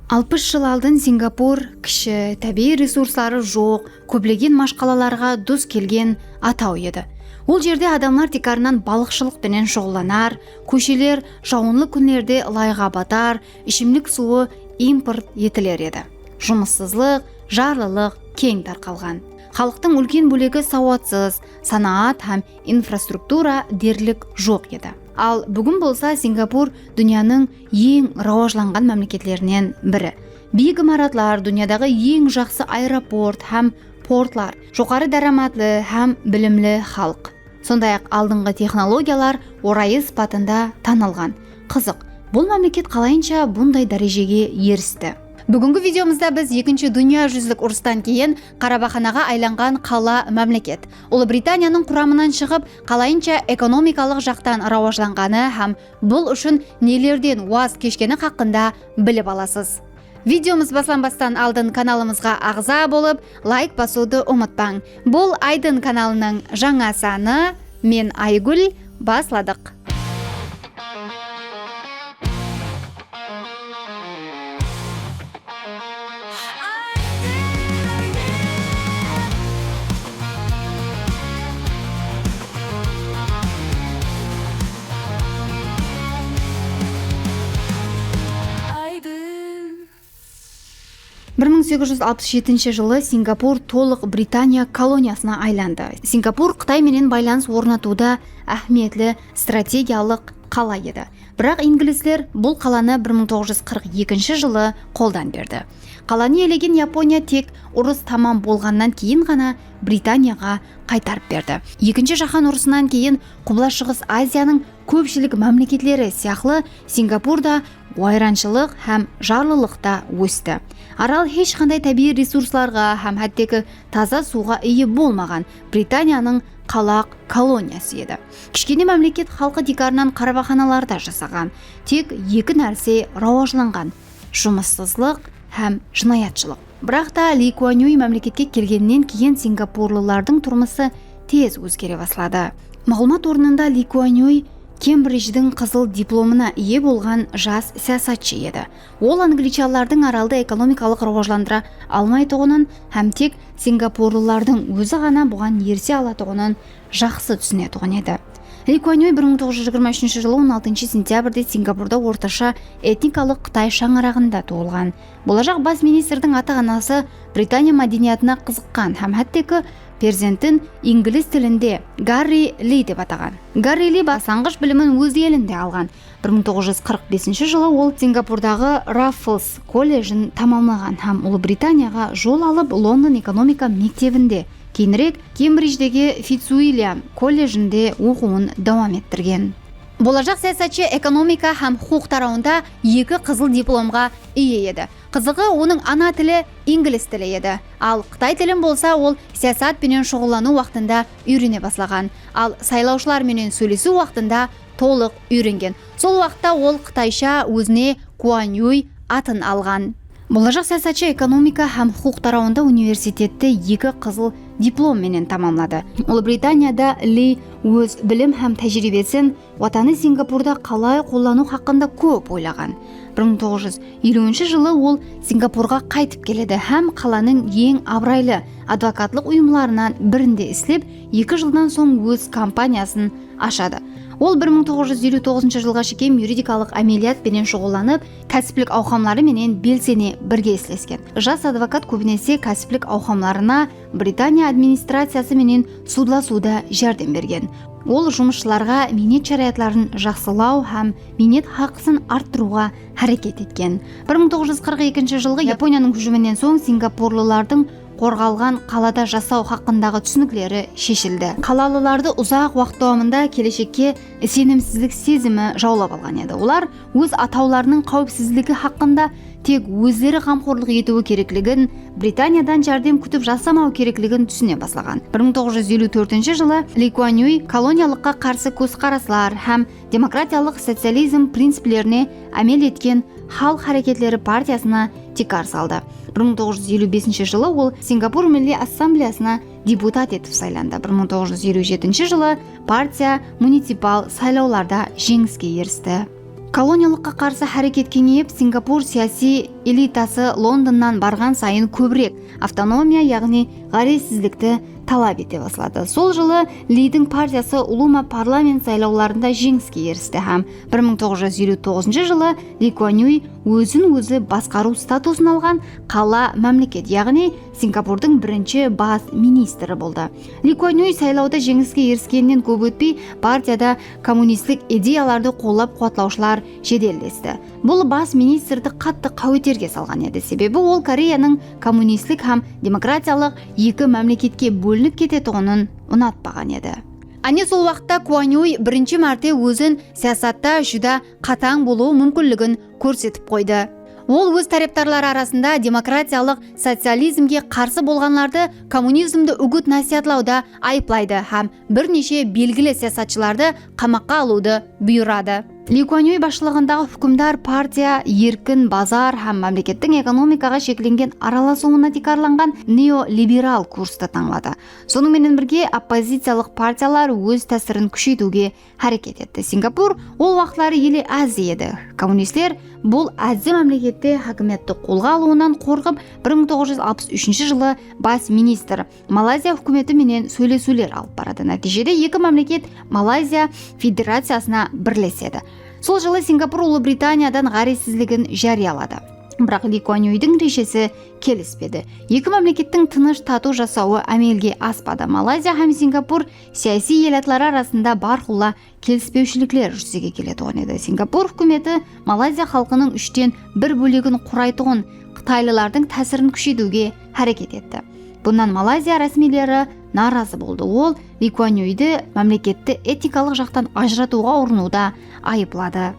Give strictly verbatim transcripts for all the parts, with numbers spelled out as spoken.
Alpıs jıl aldın Singapur kishi, tábiyiy resursları joq, kóplegen mashqalalarǵa dus kelgen ataw edi. Ol jerde adamlar tiykarınan balıqshılıq penen shuǵıllanar, kósheler jawınlı kúnlerde ılayǵa batar, ishimlik suwı import etiler edi. Jumıssızlıq, jarlılıq keń tarqalǵan. Xalıqtıń úlken bólegi sawatsız, sanaat hám infrastruktura derlik joq edi. Al búgin bolsa Singapur dúnyanıń eń rawajlanǵan mámleketlerinen biri. Biyik imaratlar, dúnyadaǵı eń jaqsı aeroport hám portlar, joqarı dáramatlı hám bilimli xalıq. Sonday-aq, aldınǵı texnologiyalar orayı sıpatında tanılǵan. Qızıq, bul mámleket qalayınsha bunday dárejege eristi? Búgingi videomızda biz Ekinshi dúnya júzlik urıstan keyin qarabaxanaǵa aylanǵan qala mámleket, Ulıbritaniyanıń quramınan shıǵıp, qalayınsha ekonomikalıq jaqtan rawajlanǵanı hám bul ushın nelerden waz keshkeni haqqında bilip alasız. Videomız baslanbastan aldın kanalımızǵa aǵza bolıp, layk basıwdı umıtpań. Bul Aydın kanalınıń jańa sanı. Men Aygúl. Basladıq. Bir mıń segiz júz alpıs jetinshi jılı Singapur tolıq Britaniya koloniyasına aylandı. Singapur Qıtay menen baylanıs ornatıwda áhmiyetli strategiyalıq qala edi. Biraq inglizler bul qalanı bir mıń toǵız júz qırq ekinshi jılı qoldan berdi. Qalanı iyelegen Yaponiya tek urıs tamam bolǵannan keyin ǵana Britaniyaǵa qaytarıp berdi. Ekinshi jáhán urısınan keyin Qubla Shıǵıs Aziyanıń kópshilik mámleketleri sıyaqlı Singapur da wayranshılıq hám jarlılıqta ósti. Aral hesh qanday tábiyiy resurslarǵa hám hátteki taza suwǵa iye bolmaǵan Britaniyanıń qalaq koloniyası edi. Kishkene mámleket xalqı tiykarınan qarabaxanalarda jasaǵan. Tek eki nárse rawajlanǵan: jumıssızlıq hám jınayatshılıq. Biraq ta Li Kuan Yu mámleketke kelgennen keyin singapurlılardıń turmısı tez ózgere basladı. Maǵlıwmat ornında, Li Kuan Yu Kembrijdiń qızıl diplomına iye bolǵan jas siyasatshı edi. Ol anglicanlardıń araldı ekonomikalıq rawajlandıra almaytuǵının hám tek singapurlılardıń ózi ǵana buǵan erise alatuǵının jaqsı túsinetuǵın edi. Li Kuan Yu bir mıń toǵız júz jigirma úshinshi jılı on altınshı sentyabrde Singapurda ortasha etnikalıq qıtay shańaraǵında tuwılǵan. Bolajaq bas ministrdiń ata-anası Britaniya mádeniyatına qızıqqan hám hátteki perzentin ingliz tilinde Garri Li dep ataǵan. Garri Li baslanǵısh bilimin óz elinde alǵan. Bir mıń toǵız júz qırq besinshi jılı ol Singapurdaǵı Raffles kolledjin tamamlaǵan hám Ulıbritaniyaǵa jol alıp, London ekonomika mektebinde, keyinirek Kembrijdegi Fitsuilliam kolledjinde oqıwın dawam ettirgen. Bolajaq siyasatshı ekonomika hám huqıq tarawında eki qızıl diplomǵa iye edi. Qızıǵı, onıń ana tili ingliz tili edi. Al qıtay tilin bolsa ol siyasat penen shuǵıllanıw waqtında úyrene baslaǵan. Al saylawshılar menen sóylesiw waqtında tolıq úyrengen. Sol waqıtta ol qıtaysha ózine Kuan Yuy atın alǵan. Bolajaq siyasatshı ekonomika hám huqıq tarawında universitetti eki qızıl diplom menen tamamladı. Ulıbritaniyada Li óz bilim hám tájiriybesin watanı Singapurda qalay qollanıw haqqında kóp oylaǵan. Bir mıń toǵız júz eliwinshi jılı ol Singapurǵa qaytıp keledi hám qalanıń eń abıraylı advokatlıq uyımlarınan birinde islep, eki jıldan soń óz kompaniyasın ashadı. Ol bir mıń toǵız júz eliw toǵızınshı jılǵa shekem yuridikalıq ámeliyat penen shuǵıllanıp, kásiplik awqamları menen belsene birge islesken. Jas advokat kóbinese kásiplik awqamlarına Britaniya administraciyası menen sudlasıwda járdem bergen. Ol jumısshılarǵa miynet sharayatların jaqsılaw hám miynet haqısın arttırıwǵa háreket etken. Bir mıń toǵız júz qırq ekinshi jılǵı Yaponiyanıń hújiminen soń singapurlılardıń qorǵalǵan qalada jasaw haqqındaǵı túsinikleri sheshildi. Qalalılardı uzaq waqıt dawamında keleshekke isenimsizlik sezimi jawlap alǵan edi. Olar óz atawlarınıń qáwipsizligi haqqında tek ózleri ǵamxorlıq etiwi kerekligin, Britaniyadan járdem kútip jasamawı kerekligin túsine baslaǵan. Bir mıń toǵız júz eliw tórtinshi jılı Li Kuan Yuy koloniyalıqqa qarsı kózqaraslar hám demokratiyalıq socializm principlerine ámel etken Xalıq háreketleri partiyasına tiykar saldı. Bir mıń toǵız júz eliw besinshi jılı ol Singapur Milliy Assambleyasına deputat etip saylandı. Bir mıń toǵız júz eliw jetinshi jılı partiya municipal saylawlarda jeńiske eristi. Koloniyalıqqa qarsı háreket keńeyip, Singapur siyasiy elitası Londonnan barǵan sayın kóbirek avtonomiya, yaǵnıy ǵárezsizlikti talap ete basladı. Sol jılı Lidiń partiyası ulıwma parlament saylawlarında jeńiske eristi hám bir mıń toǵız júz eliw toǵızınshı jılı Li Kuan Yu ózin-ózi basqarıw statusın alǵan qala mámleket, yaǵnıy Singapurdıń birinshi bas ministri boldı. Li Kuan Yu saylawda jeńiske eriskeninen kóp ótpey, partiyada kommunistlik ideyalardı qollap-quwatlawshılar jedellesti. Bul bas ministrdi qattı qáweterge salǵan edi, sebebi ol Koreyanıń kommunistlik hám demokratiyalıq eki mámleketke bólinip ketetuǵının unatpaǵan edi. Áne, sol waqıtta Kuan Yu birinshi márte ózin siyasatta júdá qatań bolıwı múmkinligin kórsetip qoydı. Ol óz tárepdarları arasında demokratiyalıq socializmge qarsı bolǵanlardı kommunizmdi úgit-násiyatlawda ayıplaydı hám bir neshe belgili siyasatshılardı qamaqqa alıwdı buyıradı. Li Kuan Yu basshılıǵındaǵı húkimdar partiya erkin bazar hám mámlekettiń ekonomikaǵa sheklengen aralasıwına tiykarlanǵan neoliberal kurstı tańladı. Sonıń menen birge, oppoziciyalıq partiyalar óz tásirin kúsheytiwge háreket etti. Singapur ol waqıtları ele ázzi edi. Kommunistler bul ázzi mámlekette hákimiyetti qolǵa alıwınan qorqıp, bir mıń toǵız júz alpıs úshinshi jılı bas ministr Malayziya húkimeti menen sóylesiwler alıp baradı. Nátiyjede eki mámleket Malayziya Federaciyasına birlesedi. Sol jılı Singapur Ulıbritaniyadan ǵárezsizligin járiyaladı. Biraq Li Kuan Yudiń rejesi kelispedi. Eki mámlekettiń tınısh, tatıw jasawı ámelge aspadı. Malayziya hám Singapur siyasiy elatları arasında bárqulla kelispewshilikler júzege keletuǵın edi. Singapur húkimeti Malayziya xalqınıń úshten bir bólegin quraytuǵın qıtaylılardıń tásirin kúsheytiwge háreket etti. Bunnan Malayziya rásmiyleri narazı boldı. Ol Li Kuan Yu'ydi mámleketti etnikalıq jaqtan ajıratıwǵa urınıwda ayıpladı.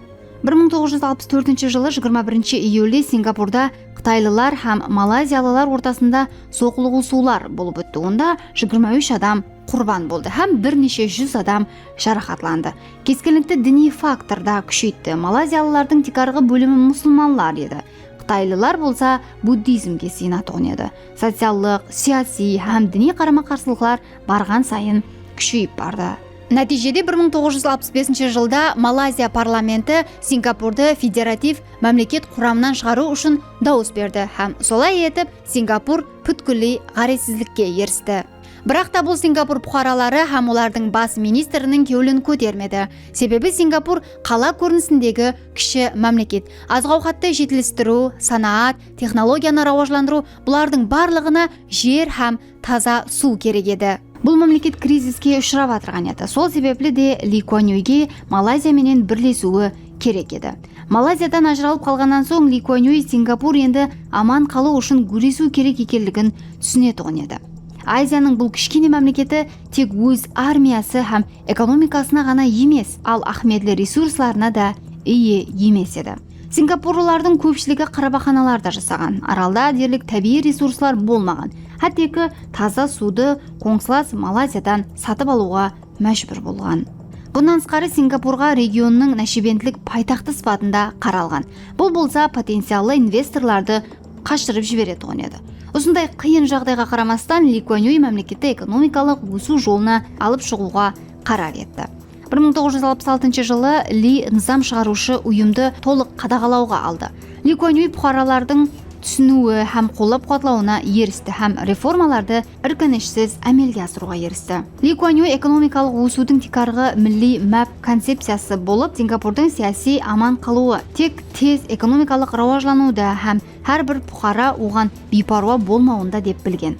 Bir mıń toǵız júz alpıs tórtinshi jılı jigirma birinshi iyulde Singapurda qıtaylılar hám malayziyalılar ortasında soqlıǵısıwlar bolıp ótti. Onda jigirma úsh adam qurban boldı hám bir neshe júz adam jaraqatlandı. Keskinlikti diniy faktor da kúsheytti. Malayziyalılardıń tiykarǵı bólimi musılmanlar edi. Qıtaylılar bolsa buddizmge sıyınatuǵın edi. Sociallıq, siyasiy hám diniy qarama-qarsılıqlar barǵan sayın kúsheyip bardı. Nátiyjede bir mıń toǵız júz alpıs besinshi jılda Malayziya parlamenti Singapurdı federativ mámleket quramınan shıǵarıw ushın dawıs berdi hám solay etip Singapur pútkilley ǵárezsizlikke eristi. Biraq ta bul Singapur puqaraları hám olardıń bas ministriniń kewlin kótermedi. Sebebi Singapur qala kórinisindegi kishi mámleket. Azıq-awqattı jetilistiriw, sanaat, texnologiyanı rawajlandırıw, bulardıń barlıǵına jer hám taza suw kerek edi. Bul mámleket kriziske ushırap atırǵan edi. Sol sebepli de Li Kuan Yuge Malayziya menen birlesiwi kerek edi. Malayziyadan ajıralıp qalǵannan soń Li Kuan Yu Singapur endi aman qalıw ushın gúresiw kerek ekenligin túsinetuǵın edi. Aziyanıń bul kishkene mámleketi tek óz armiyası hám ekonomikasına ǵana emes, al áhmiyetli resurslarına da iye emes edi. Singapurlılardıń kópshiligi qarabaxanalarda jasaǵan. Aralda derlik tábiyiy resurslar bolmaǵan. Hátteki taza suwdı qońsılas Malayziyadan satıp alıwǵa májbúr bolǵan. Bunnan tısqarı, Singapurǵa regionnıń náshebentlik paytaxtı sıpatında qaralǵan. Bul bolsa potenciallı investorlardı qashırıp jiberetuǵın edi. Usınday qıyın jaǵdayǵa qaramastan, Li Kuan Yu mámleketti ekonomikalıq ósiw jolına alıp shıǵıwǵa qarar etti. Bir mıń toǵız júz alpıs altınshı jılı Li nızam shıǵarıwshı uyımdı tolıq qadaǵalawǵa aldı. Li Kuan Yu puqaralardıń túsiniwi hám qollap-quwatlawına eristi hám reformalardı irkinishsiz ámelge asırıwǵa eristi. Li Kuan Yu ekonomikalıq ósiwdiń tiykarǵı milliy máp koncepciyası bolıp, Singapurdıń siyasiy aman qalıwı tek tez ekonomikalıq rawajlanıwda hám hár bir puqara oǵan biypárwa bolmawında dep bilgen.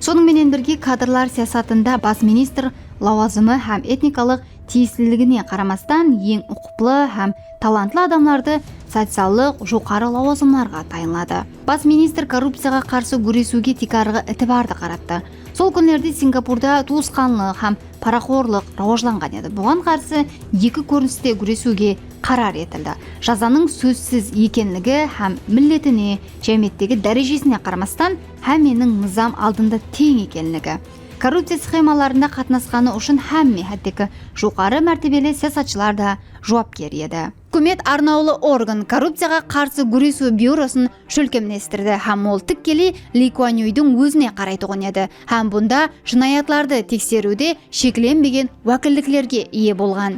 Sonıń menen birge, kadrlar siyasatında bas ministr lawazımı hám etnikalıq tiyisliligine qaramastan, eń uqıplı hám talantlı adamlardı sociallıq joqarı lawazımlarǵa tayınladı. Bas ministr korrupciyaǵa qarsı gúresiwge tiykarǵı itibardı qarattı. Sol kúnlerde Singapurda tuwısqanlıq hám paraxorlıq rawajlanǵan edi. Buǵan qarsı eki kóriniste gúresiwge qarar etildi. Jazanıń sózsiz ekenligi hám milletine, jámiyettegi dárejesine qaramastan, hámmeniń nızam aldında teń ekenligi, korrupciya sxemalarında qatnasqanı ushın hámme, hátteki joqarı mártebeli siyasatshılar da juwapker edi. Húkimet arnawlı organ, korrupciyaǵa qarsı gúresiw byurosın shólkemlestirdi hám ol tikkeley Li Kuan Yudiń ózine qaraytuǵın edi hám bunda jınayatlardı tekseriwde sheklenbegen wákilliklerge iye bolǵan.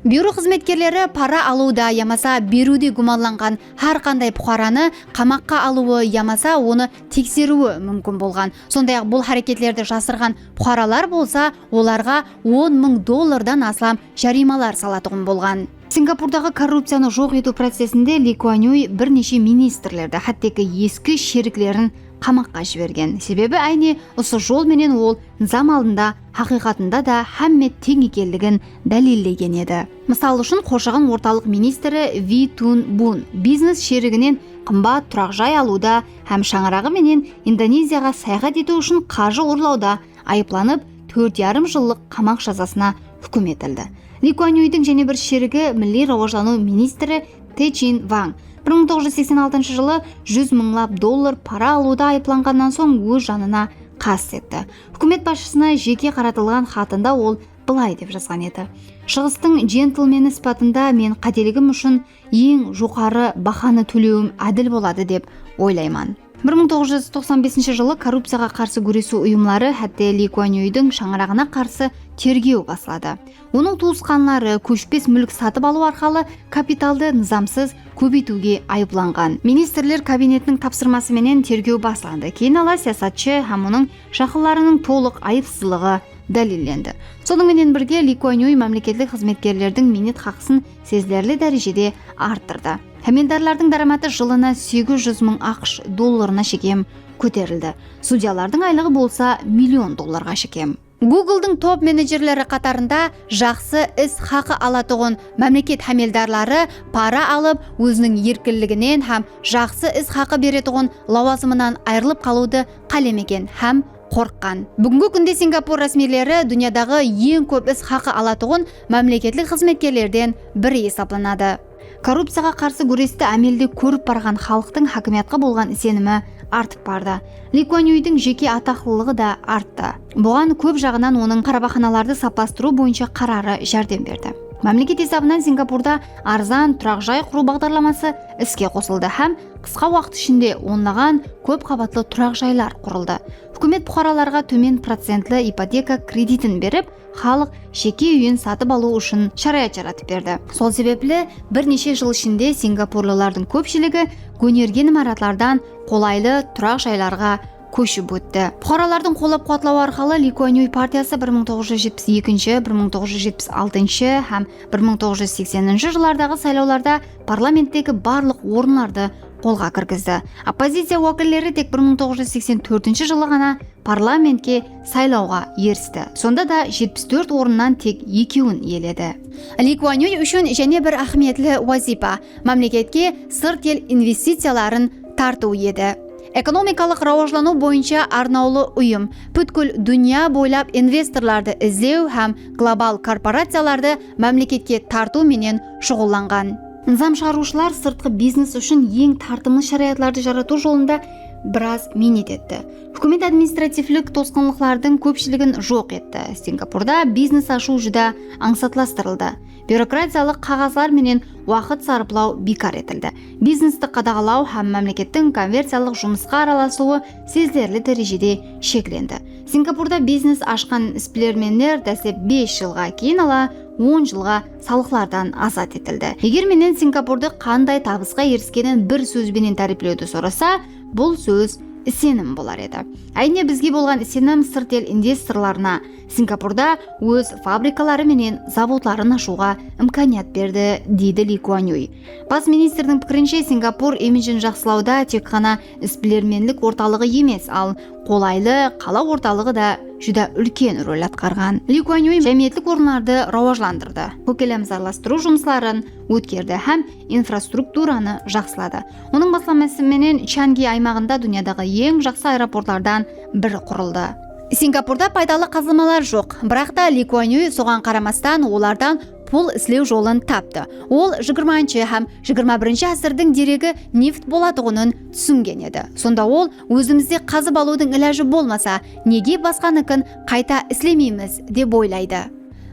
Byuro xızmetkerleri para alıwda yamasa beriwde gúmanlanǵan hár qanday puqaranı qamaqqa alıwı yamasa onı tekseriwi múmkin bolǵan. Sonday-aq, bul háreketlerdi jasırǵan puqaralar bolsa olarǵa on mıń dollardan aslam járiymalar salatuǵın bolǵan. Singapurdaǵı korrupciyanı joq etiw procesinde Li Kuan Yu bir neshe ministrlerdi, hátteki eski sheriklerin qamaqqa jibergen. Sebebi áyne usı jol menen ol nızam aldında haqıyqatında da hámme teń ekenligin dálillegen edi. Mısal ushın, qorshaǵan ortalıq ministri Vi Tun Bun biznes sheriginen qımbat turaq jay alıwda hám shańaraǵı menen Indoneziyaǵa sayaxat etiw ushın qarjı urlawda ayıplanıp, tórt yarım jıllıq qamaq jazasına húkim etildi. Li Kuan Yudiń jáne bir sherigi milliy rawajlanıw ministri Te Chin Wang bir mıń toǵız júz seksen altınshı jılı júz mıńlap dollar para alıwda ayıplanǵannan soń óz janına qast etti. Húkimet basshısına jeke qaratılǵan xatında ol bılay dep jazǵan edi: "Shıǵıstıń djentlmeni sıpatında men qáteligim ushın eń joqarı bahanı tólewim ádil boladı dep oylayman." Bir mıń toǵız júz toqsan besinshi jılı korrupciyaǵa qarsı gúresiw uyımları hátte Li Kuan Yudiń shańaraǵına qarsı tergew basladı. Onıń tuwısqanları kóshpes múlk satıp alıw arqalı kapitaldı nızamsız kóbeytiwge ayıplanǵan. Ministrler kabinetiniń tapsırması menen tergew baslandı. Keyin ala siyasatshı hám onıń jaqınlarınıń tolıq ayıpsızlıǵı dálillendi. Sonıń menen birge, Li Kuan Yu mámleketlik xızmetkerlerdiń miynet haqısın sezilerli dárejede arttırdı. Hámeldarlardıń dáramatı jılına segiz júz mıń AQSh dollarına shekem kóterildi. Sudyalardıń aylıǵı bolsa million dollarǵa shekem. Google'dıń top-menejerleri qatarında jaqsı is haqı alatuǵın mámleket hámeldarları para alıp, óziniń erkinliginen hám jaqsı is haqı beretuǵın lawazımınan ayırılıp qalıwdı qálemegen hám qorqqan. Búgingi kúnde Singapur rásmiyleri dúnyadaǵı eń kóp is haqı alatuǵın mámleketlik xızmetkerlerden biri esaplanadı. Korrupciyaǵa qarsı gúresti ámelde kórip barǵan xalıqtıń hákimiyatqa bolǵan isenimi artıp bardı. Li Kuan Yudiń jeke ataqlılıǵı da arttı. Buǵan kóp jaǵınan onıń qarabaxanalardı saplastırıw boyınsha qararı járdem berdi. Mámleket esabınan Singapurda arzan turaq jay qurıw baǵdarlaması iske qosıldı hám qısqa waqıt ishinde onlaǵan kóp qabatlı turaq jaylar qurıldı. Húkimet puqaralarǵa tómen procentli ipoteka kreditin berip, xalıq jeke úyin satıp alıw ushın sharayat jaratıp berdi. Sol sebepli bir neshe jıl ishinde singapurlılardıń kópshiligi gónergen imaratlardan qolaylı turaq jaylarǵa kóship ótti. Puqaralardıń qollap-quwatlawı arqalı Li Kuan Yu partiyası bir mıń toǵız júz jetpis ekinshi, bir mıń toǵız júz jetpis altınshı hám bir mıń toǵız júz sekseninshi jıllardaǵı saylawlarda parlamenttegi barlıq orınlardı qolǵa kirgizdi. Oppoziciya wákilleri tek bir mıń toǵız júz seksen tórtinshi jılı ǵana parlamentke saylawǵa eristi. Sonda da jetpis tórt orınnan tek ekewin iyeledi. Li Kuan Yu ushın jáne bir áhmiyetli wazıypa mámleketke sırt el investiciyaların tartıw edi. Ekonomikalıq rawajlanıw boyınsha arnawlı uyım pútkil dúnya boylap investorlardı izlew hám global korporaciyalardı mámleketke tartıw menen shuǵıllanǵan. Nızam shıǵarıwshılar sırtqı biznes ushın eń tartımlı sharayatlardı jaratıw jolında biraz miynet etti. Húkimet administrativlik tosqınlıqlardıń kópshiligin joq etti. Singapurda biznes ashıw júdá ańsatlastırıldı. Byurokratiyalıq qaǵazlar menen waqıt sarıplaw biykar etildi. Biznesti qadaǵalaw hám mámlekettiń kommerciyalıq jumısqa aralasıwı sezilerli dárejede sheklendi. Singapurda biznes ashqan isbilermenler dáslep bes jılǵa, keyin ala on jılǵa salıqlardan azat etildi. Eger menen Singapurdı qanday tabısqa eriskenin bir sóz benen táriyplewdi sorasa, bul sóz isenim bolar edi. Áyne bizge bolǵan isenim sırt el investorlarına Singapurda óz fabrikaları menen zavodların ashıwǵa imkaniyat berdi, deydi Li Kuan Yuy. Bas ministrdiń pikirinshe, Singapur imijin jaqsılawda tek ǵana isbilermenlik ortalıǵı emes, al qolaylı qala ortalıǵı da júdá úlken rol atqarǵan. Li Kuan Yuy jámiyetlik orınlardı rawajlandırdı, kóklemzarlastırıw jumısların ótkerdi hám infrastrukturanı jaqsıladı. Onıń baslaması menen Changi aymaǵında dúnyadaǵı eń jaqsı aeroportlardan biri qurıldı. Singapurda paydalı qazılmalar joq, biraq ta Li Kuan Yuy soǵan qaramastan olardan pul islew jolın taptı. Ol jigirmanshı hám jigirma birinshi ásirdiń deregi neft bolatuǵının túsingen edi. Sonda ol, "Ózimizde qazıp alıwdıń ilajı bolmasa, nege basqanıkin qayta islemeymiz?" dep oylaydı.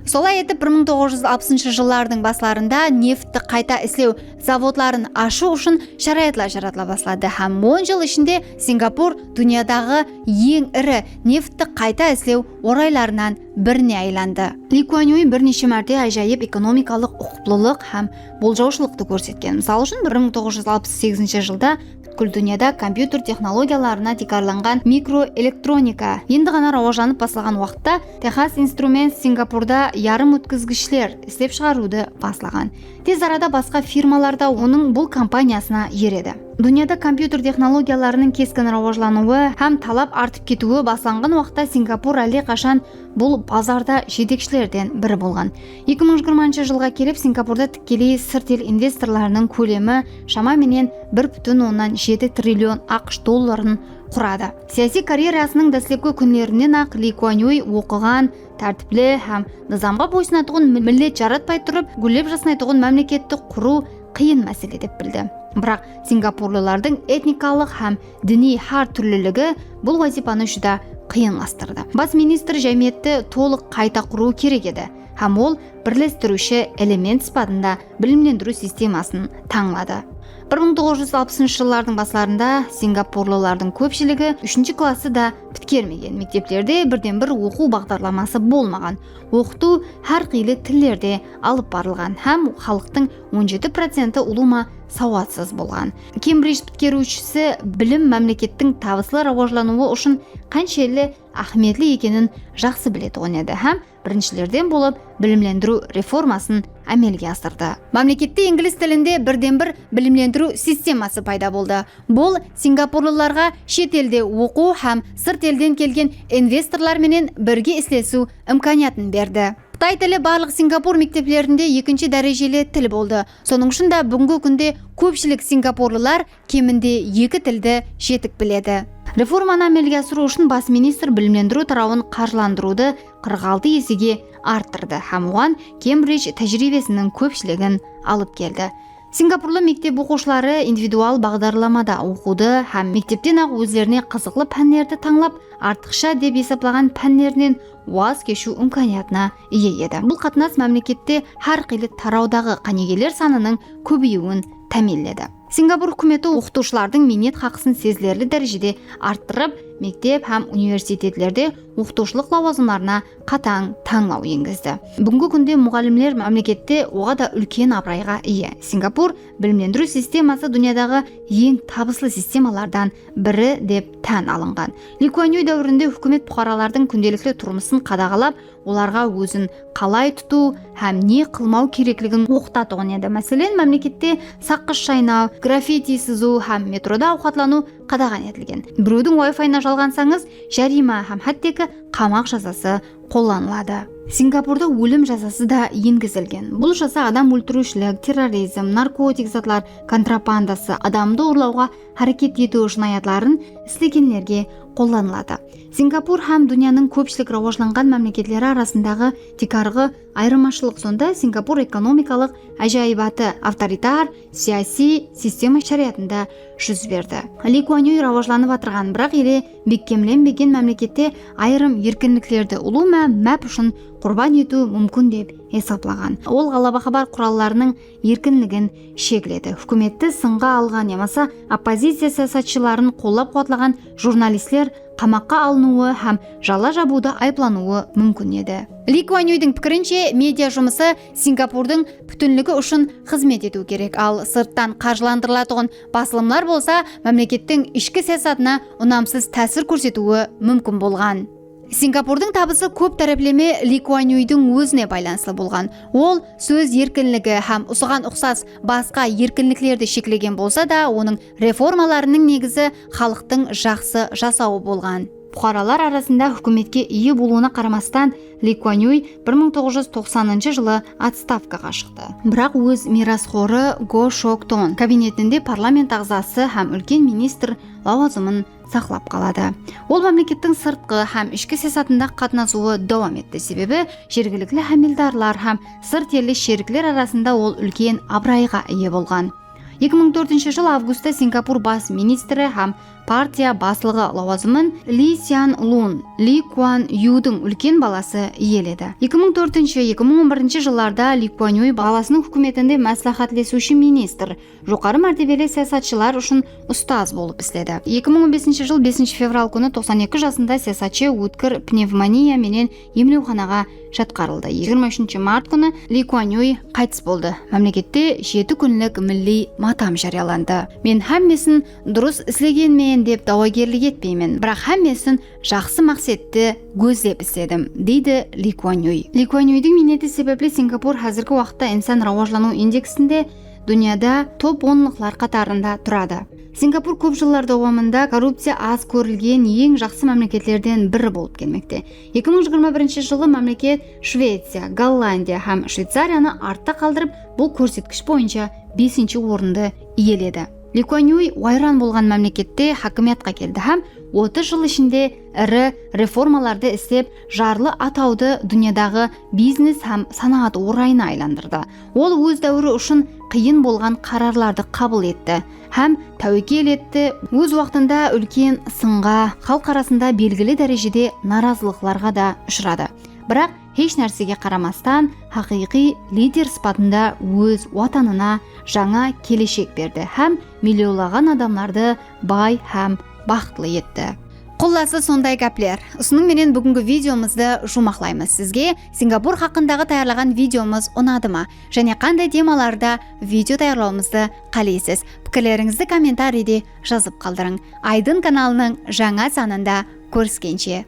Solay etip, bir mıń toǵız júz alpısınshı jıllardıń baslarında neftti qayta islew zavodların ashıw ushın sharayatlar jaratıla basladı hám on jıl ishinde Singapur dúnyadaǵı eń iri neftti qayta islew oraylarınan birine aylandı. Li Kuan Yu bir neshe márte ájayıp ekonomikalıq uqıplılıq hám boljawshılıqtı kórsetken. Mısal ushın, bir mıń toǵız júz alpıs segizinshi jılda pútkil dúnyada kompyuter texnologiyalarına tiykarlanǵan mikroelektronika endi ǵana rawajlanıp baslaǵan waqıtta Texas Instruments Singapurda yarım ótkizgishler islep shıǵarıwdı baslaǵan. Tez arada basqa firmalar da onıń bul kompaniyasına eredi. Dúnyada kompyuter texnologiyalarınıń keskin rawajlanıwı hám talap artıp ketiwi baslanǵan waqıtta Singapur álleqashan bul bazarda jetekshilerden biri bolǵan. Eki mıń jigirmanshı jılǵa kelip Singapurda tikkeley sırt el investorlarınıń kólemi shama menen bir pútin onnan jeti trillion AQSh dolların quradı. Siyasiy karyerasınıń dáslepki kúnlerinen-aq Li Kuan Yu oqıǵan, tártipli hám nızamǵa boysınatuǵın millet jaratpay turıp gúllep-jasnaytuǵın mámleketti qurıw qıyın másele dep bildi. Biraq singapurlılardıń etnikalıq hám diniy hár túrliligi bul wazıypanı júdá qıyınlastırdı. Bas ministr jámiyetti tolıq qayta qurıwı kerek edi hám ol birlestiriwshi element sıpatında bilimlendiriw sistemasın tańladı. Bir mıń toǵız júz alpısınshı jıllardıń baslarında singapurlılardıń kópshiligi úshinshi klasstı da pitkermegen, mekteplerде birden-bir oqıw baǵdarlaması bolmaǵan, oqıtıw hár qıylı tillerde alıp barılǵan hám xalıqtıń on jeti procenti ulıwma sawatsız bolǵan. Kembrij pitkeriwshisi bilim mámlekettiń tabıslı rawajlanıwı ushın qanshelli áhmiyetli ekenin jaqsı biletuǵın edi hám birinshilerden bolıp bilimlendiriw reformasın ámelge asırdı. Mámlekette inglis tilinde birden-bir bilimlendiriw sisteması payda boldı. Bul singapurlılarǵa shet elde oqıw hám sırt elden kelgen investorlar menen birge islesiw imkaniyatın berdi. Qıtay tili barlıq Singapur mekteplerinde ekinshi dárejeli til boldı. Sonıń ushın da búgingi kúnde kópshilik singapurlılar keminde eki tildi jetik biledi. Reformanı ámelge asırıw ushın bas ministr bilimlendiriw tarawın qarjılandırıwdı qırq altı esege arttırdı hám oǵan Kembrij tájiriybesiniń kópshiligin alıp keldi. Singapurlı mektep oqıwshıları individual baǵdarlamada oqıwdı hám mektepten-aq ózlerine qızıqlı pánlerdi tańlap, artıqsha dep esaplaǵan pánlerinen waz keshiw imkaniyatına iye edi. Bul qatnas mámlekette hár qıylı tarawdaǵı qánigeler sanınıń kóbeyiwin támiyinledi. Singapur húkimeti oqıtıwshılardıń miynet haqısın sezilerli dárejede arttırıp, mektep hám universitetlerde oqıtıwshılıq lawazımlarına qatań tańlaw engizdi. Búgingi kúnde muǵallimler mámlekette oǵada úlken abırayǵa iye. Singapur bilimlendiriw sisteması dúnyadaǵı eń tabıslı sistemalardan biri dep tán alınǵan. Li Kuan Yu dáwirinde húkimet puqaralardıń kúndelikli turmısın qadaǵalap, olarǵa ózin qalay tutıw hám ne qılmaw kerekligin oqıtatuǵın edi. Máselen, mámlekette saqqız shaynaw, graffiti sızıw hám metroda awqatlanıw qadaǵan etilgen. Birewdiń Wi-Fi-na jalǵansańız, járiyma hám hátteki qamaq jazası qollanıladı. Singapurda ólim jazası da engizilgen. Bul jaza adam óltiriwshilik, terrorizm, narkotik zatlar kontrabandası, adamdı urlawǵa háreket etiw jınayatların islegenlerge qollanıladı. Singapur hám dúnyanıń kópshilik rawajlanǵan mámleketleri arasındaǵı tiykarǵı ayırmashılıq sonda Singapur ekonomikalıq ájayıbatı avtoritar siyasiy sistema sharayatında júz berdi. Li Kuan Yu rawajlanıp atırǵan, biraq ele bekkemlenbegen mámlekette ayırım erkinliklerdi ulıwma máp ushın qurban etiw múmkin dep esaplaǵan. Ol ǵalaba xabar qurallarınıń erkinligin shekledi. Húkimetti sınǵa alǵan yamasa oppoziciya siyasatshıların qollap-quwatlaǵan jurnalistler qamaqqa alınıwı hám jala jabıwda ayıplanıwı múmkin edi. Li Kuan Yudiń pikirinshe, media jumısı Singapurdıń pútinligi ushın xızmet etiwi kerek, al sırttan qarjılandırılatuǵın basılımlar bolsa mámlekettiń ishki siyasatına unamsız tásir kórsetiwi múmkin bolǵan. Singapurdıń tabısı kóp tárepleme Li Kuan Yudiń ózine baylanıslı bolǵan. Ol sóz erkinligi hám usıǵan uqsas basqa erkinliklerdi sheklegen bolsa da, onıń reformalarınıń negizi xalıqtıń jaqsı jasawı bolǵan. Puqaralar arasında húkimetke iye bolıwına qaramastan, Li Kuan Yu bir mıń toǵız júz toqsanınshı jılı otstavkaǵa shıqtı. Biraq óz miyrasxorı Go Shok Ton kabinetinde parlament aǵzası hám úlken ministr lawazımın saqlap qaladı. Ol mámlekettiń sırtqı hám ishki siyasatında qatnasıwı dawam etti, sebebi jergilikli hámeldarlar hám sırt elli sherikler arasında ol úlken abırayǵa iye bolǵan. Eki mıń tórtinshi jıl avgustta Singapur bas ministri hám partiya baslıǵı lawazımın Lee Hsien Loong, Lee Kuan Yewdıń úlken balası iyeledi. Eki mıń tórtinshi, eki mıń on birinshi jıllarda Lee Kuan Yew balasınıń húkimetinde másláhátlesiwshi ministr, joqarı mártebeli siyasatshılar ushın ustaz bolıp isledi. Eki mıń on besinshi jıl besinshi fevral kúni toqsan eki jasında siyasatshı ótkir pnevmoniya menen emlewxanaǵa jatqarıldı. Jigirma úshinshi mart kúni Li Kuan Yuy qaytıs boldı. Mámlekette jeti kúnlik milliy matam járiyalandı. Men hámmesin durıs islegenmen dep dawagerlik etpeymen, biraq hámmesin jaqsı maqsetti gózlep isledim, deydi Li Kuan Yuy. Li Kuan Yuydıń miyneti sebepli Singapur házirgi waqıtta insan rawajlanıw indeksinde dúnyada top onlıqlar qatarında turadı. Singapur kóp jıllar dawamında korrupciya az kórilgen eń jaqsı mámleketlerden biri bolıp kelmekte. Eki mıń jigirma birinshi jılı mámleket Shveciya, Gollandiya hám Shveycariyanı artta qaldırıp, bul kórsetkish boyınsha besinshi orındı iyeledi. Li Kuan Yuy wayran bolǵan mámlekette hákimiyatqa keldi hám otız jıl ishinde iri reformalardı islep, jarlı atawdı dúnyadaǵı biznes hám sanaat orayına aylandırdı. Ol óz dáwiri ushın qıyın bolǵan qararlardı qabıl etti hám táwekel etti, óz waqtında úlken sınǵa, xalıq arasında belgili dárejede narazılıqlarǵa da ushıradı. Biraq, hesh nársege qaramastan, haqıyqıy lider sıpatında óz watanına jańa keleshek berdi hám millionlaǵan adamlardı bay hám baxıtlı etti. Qullası, sonday gápler. Usınıń menen búgingi videomızdı juwmaqlaymız. Sizge Singapur haqqındaǵı tayarlaǵan videomız unadı ma? Jáne qanday temalarda video tayarlawımızdı qáleysiz? Pikirlerińizdi kommentariyde jazıp qaldırıń. Aydın kanalınıń jańa sanında kóriskenshe!